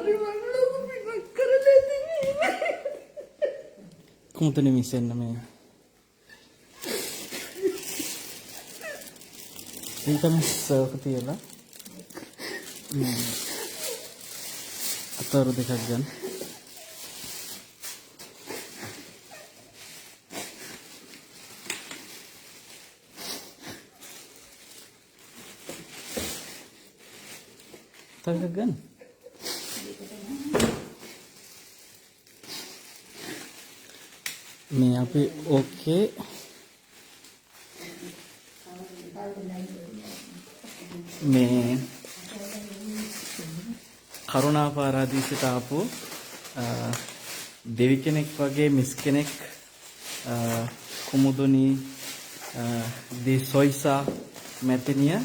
හරි මං ලොකු පිනක් කරලා තියෙන්නේ. කුමුතුනි මිස් එන්න මේ. ඊට මිස් ඔක තියලා අතවරු දෙකක් ගන්න. තව එකක් ගන්න. මේ අපි ඕකේ මේ කරුණා පාරාදීසයට ආපු දෙවි කෙනෙක් වගේ මිස් කෙනෙක් කුමුදුනි දී සොයිසා මැතිණිය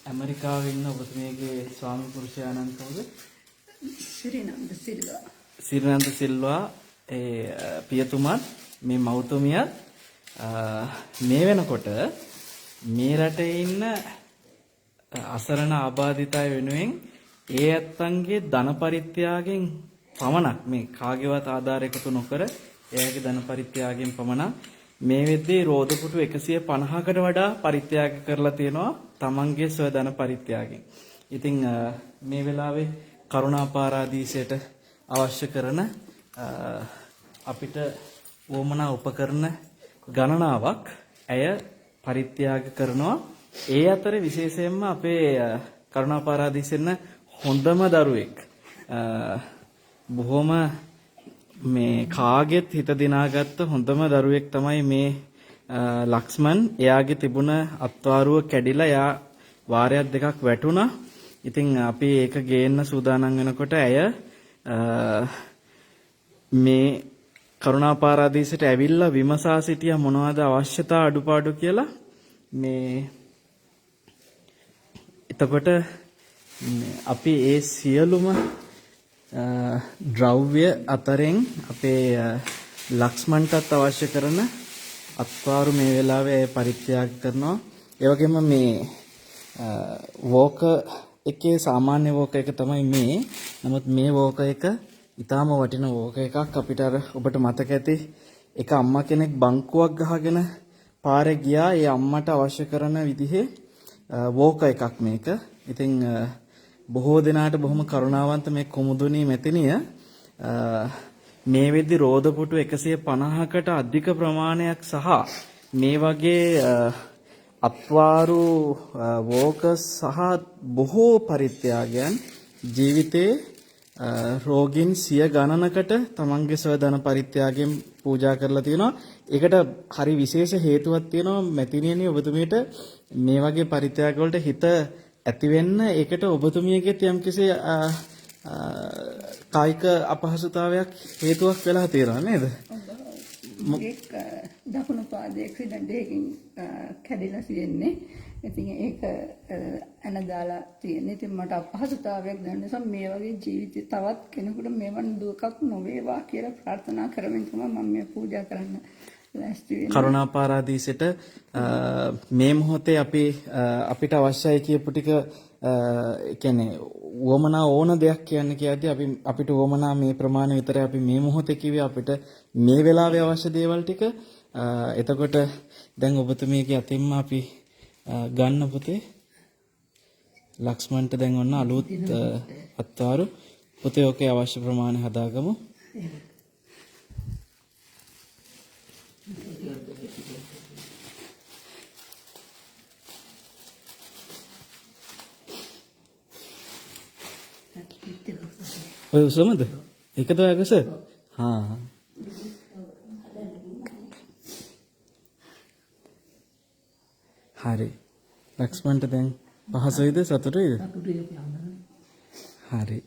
ඇමරිකාවේ ඉන්න ඔබතුමියගේ ස්වාමි පුරුෂයාණන් කවුද? සිරිනන්ද සිල්වා. සිරිනන්ද සිල්වා ඒ පියතුමත් මේ මව්තුමියත් මේ වෙනකොට මේ රටේ ඉන්න අසරණ ආබාධිත අය වෙනුවෙන් ඒ ඇත්තන්ගේ ධන පරිත්‍යාගයෙන් පමණක් මේ කාගේවත් ආධාර එකතු නොකර එයාගේ ධන පරිත්‍යාගයෙන් පමණක් මේ වෙද්දී රෝද පුටු 150කට වඩා පරිත්‍යාග කරලා තියෙනවා තමන්ගේ ස්ව ධන පරිත්‍යාගයෙන්. ඉතින් මේ වෙලාවේ කරුණා පාරාදීසයට අවශ්‍ය කරන අපිට උවමනා උපකරණ ගණනාවක් ඇය පරිත්‍යාග කරනවා. ඒ අතරේ විශේෂයෙන්ම අපේ කරුණා පාරාදීසෙන්න හොඳම දරුවෙක් බොහොම මේ කාගෙත් හිත දිනාගත්ත හොඳම දරුවෙක් තමයි මේ ලක්ෂ්මන්. එයාගේ තිබුණ අත්වාරුව කැඩිලා එයා වාරයක් දෙකක් වැටුණා. ඉතින් අපි ඒක ගේන්න සූදානම් වෙනකොට ඇය මේ කරුණා පාරාදීසයට ඇවිල්ලා විමසා සිටියා මොනවද අවශ්‍යතා අඩුපාඩු කියලා. මේ එතකොට අපි ඒ සියලුම ද්‍රව්‍ය අතරින් අපේ ලක්ෂ්මන්ටත් අවශ්‍ය කරන අත්වාරු මේ වෙලාවේ ඇය පරිත්‍යාග කරනවා. ඒ වගේම මේ වෝකර් එකේ සාමාන්‍ය වෝකර් එක තමයි මේ. නමුත් මේ වෝකර් එක ඊටාම වටින වෝකර් එකක්. අපිට අර ඔබට මතක ඇති එක අම්මා කෙනෙක් බංකුවක් ගහගෙන පාරේ ගියා. ඒ අම්මට අවශ්‍ය කරන විදිහේ වෝකර් එකක් මේක. ඉතින් බොහෝ දෙනාට බොහොම කරුණාවන්ත මේ කුමුදුනි මැතිණිය මේ වෙද්දි රෝද පුටු 150කට අධික ප්‍රමාණයක් සහ මේ වගේ අත්වාරු වෝකර් සහ බොහෝ පරිත්‍යාගයන් ජීවිතේ රෝගීන් සිය ගණනකට තමන්ගේ ස්ව ධන පරිත්‍යාගයෙන් පූජා කරලා තියෙනවා. ඒකට හරි විශේෂ හේතුවක් තියෙනවා මැතිණියනි ඔබතුමියට මේ වගේ පරිත්‍යාග වලට හිත ඇති වෙන්න. ඒකට ඔබතුමියගෙත් යම්කිසි කායික අපහසුතාවයක් හේතුවක් වෙලා තියෙනවා නේද? ඒක දකුණු පාදයේ ඇක්සිඩන්ට් එකකින් කැඩිලා තියෙන්නේ. ඉතින් ඒක ඇන දාලා තියෙන්නේ. ඉතින් මට අපහසුතාවයක් දැනෙන නිසා මේ වගේ ජීවිතේ තවත් කෙනෙකුට මෙවන් දුකක් නොවේවා කියලා ප්‍රාර්ථනා කරමින් තමයි මම මේ පූජා කරන්න ලෑස්ති වෙන්නේ. කරුණා පාරාදීසෙට මේ මොහොතේ අපි අපිට අවශ්‍යයි කියපු ටික ඒ කියන්නේ උවමනා ඕන දෙයක් කියන්න කියද්දි අපි අපිට උවමනා මේ ප්‍රමාණය විතරයි අපි මේ මොහොතේ කිව්වේ අපිට මේ වෙලාවේ අවශ්‍ය දේවල් ටික. එතකොට දැන් ඔබතුමියගේ අතින්ම අපි ගන්න පුතේ ලක්ෂ්මන්ට දැන් ඔන්න අලුත් අත්වාරු පුතේ ඔකේ අවශ්‍ය ප්‍රමාණය හදාගමු. ඔය උසමද? ඒකද ඔයාගේ උස? හා. හරි. ලක්ෂ්මන්ට දැන් පහසුයිද සතුටුයිද? හරි.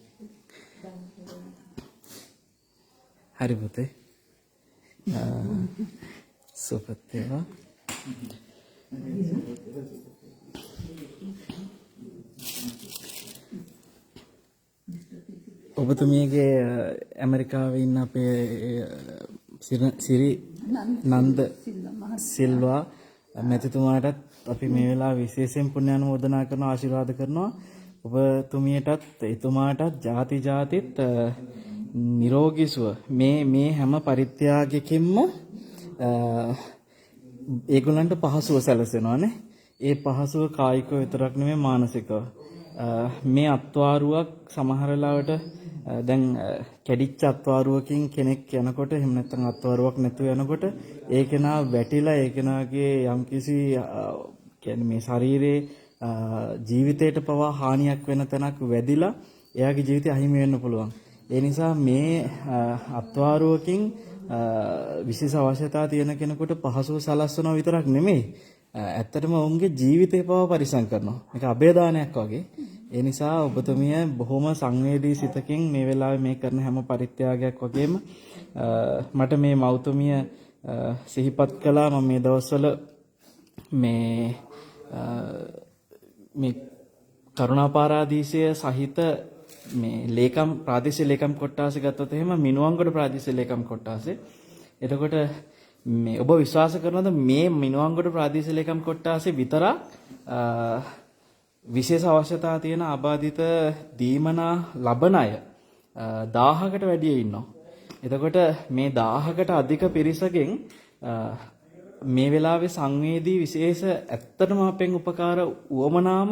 හරි පුතේ. සුවපත් වේවා. ඔබතුමියගේ ඇමරිකාවේ ඉන්න අපේ සිරි නන්ද සිල්වා මැතිතුමාටත් අපි මේ වෙලාවේ විශේෂයෙන් පුණ්‍යානුමෝදනා කරනවා, ආශිර්වාද කරනවා. ඔබතුමියටත් එතුමාටත් ජාති ජාතිත් නිරෝගී සුව මේ මේ හැම පරිත්‍යාගයකින්ම ඒගොල්ලන්ට පහසුව සැලසෙනවානේ. ඒ පහසුව කායිකව විතරක් නෙමෙයි මානසිකව. මේ අත්වාරුවක් සමහර වෙලාවට දැන් කැඩිච්ච අත්වාරුවකින් කෙනෙක් යනකොට එහෙම නැත්නම් අත්වාරුවක් නැතුව යනකොට ඒ කෙනා වැටිලා ඒ කෙනාගේ යම්කිසි කියන්නේ මේ ශරීරයේ ජීවිතයට පවා හානියක් වෙන තැනක් වැදිලා එයාගේ ජීවිතය අහිමි වෙන්න පුළුවන්. ඒ නිසා මේ අත්වාරුවකින් විශේෂ අවශ්‍යතා තියෙන කෙනෙකුට පහසුව සලස්වනවා විතරක් නෙමෙයි, ඇත්තටම ඔවුන්ගේ ජීවිතය පවා පරිස්සම් කරනවා. මේක අභයදානයක් වගේ. ඒ නිසා ඔබතුමිය බොහොම සංවේදී සිතකින් මේ වෙලාවේ මේ කරන හැම පරිත්‍යාගයක් වගේම මට මේ මෞතුමිය සිහිපත් කළා. මම මේ දවස්වල මේ මේ කරුණාපාරාදීසය සහිත මේ ලේකම් ප්‍රාදේශීය ලේකම් කොට්ටාසෙ ගත්තොත් එහෙම මිනුවන්ගොඩ ප්‍රාදේශීය ලේකම් කොට්ටාසෙ. එතකොට මේ ඔබ විශ්වාස කරනවද මේ මිනුවන්ගොඩ ප්‍රාදේශීය ලේකම් කොට්ටාසෙ විතරක් විශේෂ අවශ්‍යතා තියෙන ආබාධිත දීමනා ලබන අය 1000කට වැඩිය ඉන්නවා. එතකොට මේ 1000කට අධික පිරිසකින් මේ වෙලාවේ සංවේදී විශේෂ ඇත්තටම අපෙන් උපකාර උවමනාම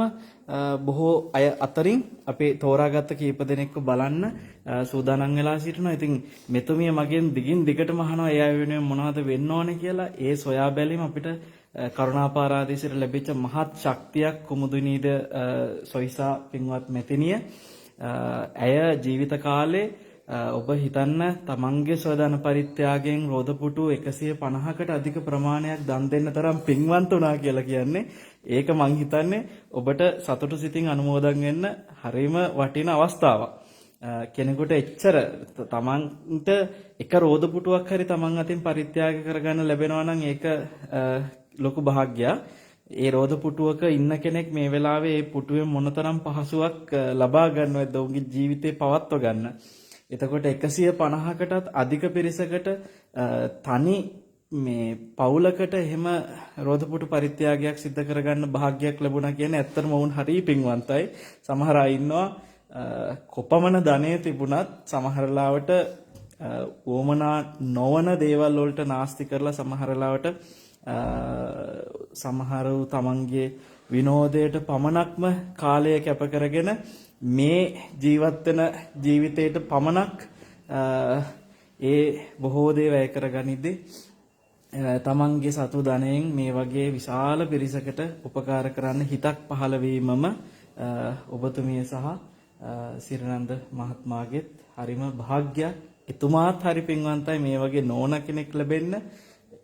බොහෝ අය අතරින් අපේ තෝරාගත්ත කීප දෙනෙක්ව බලන්න සූදානම් වෙලා සිටිනවා. ඉතින් මෙතුමිය මගෙන් දිගින් දිගටම අහනවා ඒ අය වෙනුවෙන් මොනවද වෙන්න ඕනේ කියලා. ඒ සොයා බැලීම අපිට කරුණාපාරාදීසයට ලැබිච්ච මහත් ශක්තියක් කුමුදුනීද සොයිසා පින්වත් මෙතිනිය. ඇය ජීවිත කාලේ ඔබ හිතන්න තමන්ගේ ස්වදන පරිත්‍යාගයෙන් රෝදපුටු 150කට අධික ප්‍රමාණයක් දන් දෙන්න තරම් පින්වන්ත වුණා කියලා කියන්නේ, ඒක මං හිතන්නේ ඔබට සතුටු සිතින් අනුමෝදන් වෙන්න හරිම වටින අවස්ථාවක්. කෙනෙකුට එච්චර තමන්ට එක රෝද පුටුවක් හරි තමන් අතින් පරිත්‍යාග කරගන්න ලැබෙනවා නම් ඒක ලොකු භාග්‍යයක්. ඒ රෝද පුටුවක ඉන්න කෙනෙක් මේ වෙලාවේ ඒ පුටුවෙන් මොනතරම් පහසුවක් ලබා ගන්නවද ඔවුන්ගේ ජීවිතේ පවත්ව ගන්න. එතකොට 150කටත් අධික පිරිසකට තනි මේ පවුලකට එහෙම රෝද පුටු පරිත්‍යාගයක් සිද්ධ කරගන්න භාග්‍යයක් ලැබුණා කියන්නේ ඇත්තටම ඔවුන් හරි පින්වන්තයි. සමහර අය ඉන්නවා කොපමණ ධනය තිබුණත් සමහර ලාවට උවමනා නොවන දේවල් වලට නාස්ති කරලා සමහර ලාවට සමහරව තමන්ගේ විනෝදයට පමණක්ම කාලය කැප කරගෙන මේ ජීවත් වෙන ජීවිතයට පමණක් ඒ බොහෝ දේ වැය කරගනිද්දී තමන්ගේ සතු ධනයෙන් මේ වගේ විශාල පිරිසකට උපකාර කරන්න හිතක් පහළ වීමම ඔබතුමිය සහ සිරනන්ද මහත්මයාගෙත් හරිම භාග්‍යයක්. එතුමාත් හරි පින්වන්තයි මේ වගේ නෝන කෙනෙක් ලැබෙන්න.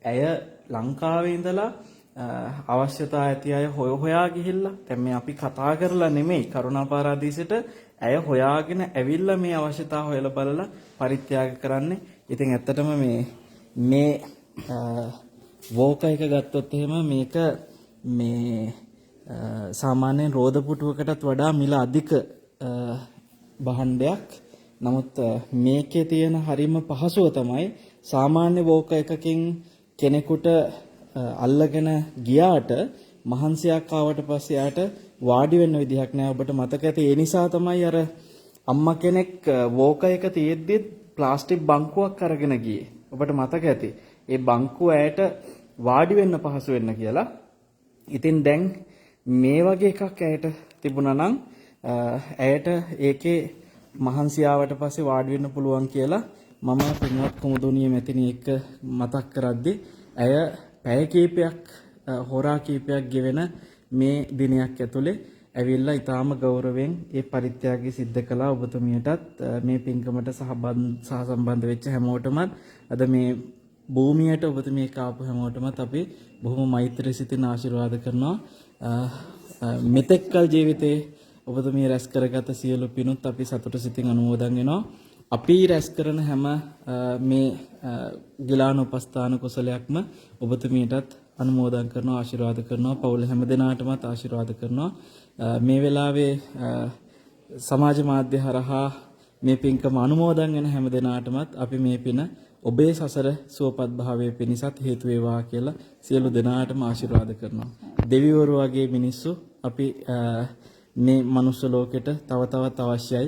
ඇය ලංකාවේ ඉඳලා අවශ්‍යතා ඇති අය හොය හොයා ගිහිල්ලා, දැන් මේ අපි කතා කරලා නෙමෙයි, කරුණාපාරාදීසෙට ඇය හොයාගෙන ඇවිල්ලා මේ අවශ්‍යතා හොයලා බලලා පරිත්‍යාග කරන්නේ. ඉතින් ඇත්තටම මේ මේ වෝක එක ගත්තොත් එහෙම මේක මේ සාමාන්‍යයෙන් රෝද පුටුවකටත් වඩා මිල අධික භාණ්ඩයක්. නමුත් මේකේ තියෙන හරිම පහසුව තමයි සාමාන්‍ය වෝක එකකින් කෙනෙකුට අල්ලගෙන ගියාට මහන්සියක් ආවට පස්සේ යාට වාඩි වෙන්න විදිහක් නෑ. ඔබට මතක ඇති ඒ නිසා තමයි අර අම්මා කෙනෙක් වෝක එක තියෙද්දිත් ප්ලාස්ටික් බංකුවක් අරගෙන ගියේ. ඔබට මතක ඇති. ඒ බංකුව ඇයට වාඩි වෙන්න පහසු වෙන්න කියලා. ඉතින් දැන් මේ වගේ එකක් ඇයට තිබුණා නම් ඇයට ඒකේ මහන්සි ආවට පස්සේ වාඩි වෙන්න පුළුවන් කියලා මම පින්වත් කුමුදුනිය මැතිණිය එක්ක මතක් කරද්දි ඇය පැය කීපයක් හෝරා කීපයක් ගෙවෙන මේ දිනයක් ඇතුලේ ඇවිල්ලා ඊටාම ගෞරවයෙන් ඒ පරිත්‍යාගය සිද්ධ කළා. ඔබතුමියටත් මේ පින්කමට සහසම්බන්ධ වෙච්ච හැමෝටමත් අද මේ භූමියට ඔබතුමිය එක්ක ආපු හැමෝටමත් අපි බොහොම මෛත්‍රී සිතින් ආශිර්වාද කරනවා. මෙතෙක්කල් ජීවිතේ ඔබතුමිය රැස් කරගත සියලු පිනුත් අපි සතුට සිතින් අනුමෝදන් වෙනවා. අපි රැස් කරන හැම මේ ගිලාන උපස්ථාන කුසලයක්ම ඔබතුමියටත් අනුමෝදන් කරනවා, ආශිර්වාද කරනවා. පවුල හැම දෙනාටමත් ආශිර්වාද කරනවා. මේ වෙලාවේ සමාජ මාධ්‍ය හරහා මේ පින්කම අනුමෝදන් වෙන හැම දෙනාටමත් අපි මේ පින ඔබේ සසර සුවපත් භාවයේ පිණිසත් හේතු වේවා කියලා සියලු දෙනාටම ආශිර්වාද කරනවා. දෙවිවරු වගේ මිනිස්සු අපි මේ මනුස්ස ලෝකෙට තව තවත් අවශ්‍යයි.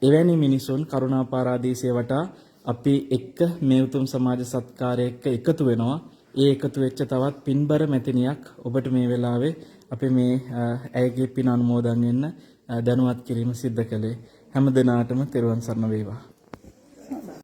එවැනි මිනිසුන් කරුණා පාරාදීසය වටා අපි එක්ක මේ උතුම් සමාජ සත්කාරය එක්ක එකතු වෙනවා. ඒ එකතු වෙච්ච තවත් පින්බර මැතිණියක් ඔබට මේ වෙලාවේ අපි මේ ඇයගේ පින අනුමෝදන් වෙන්න දැනුවත් කිරීම සිද්ධ කළේ. හැම දිනාටම තෙරුවන් සරණ වේවා.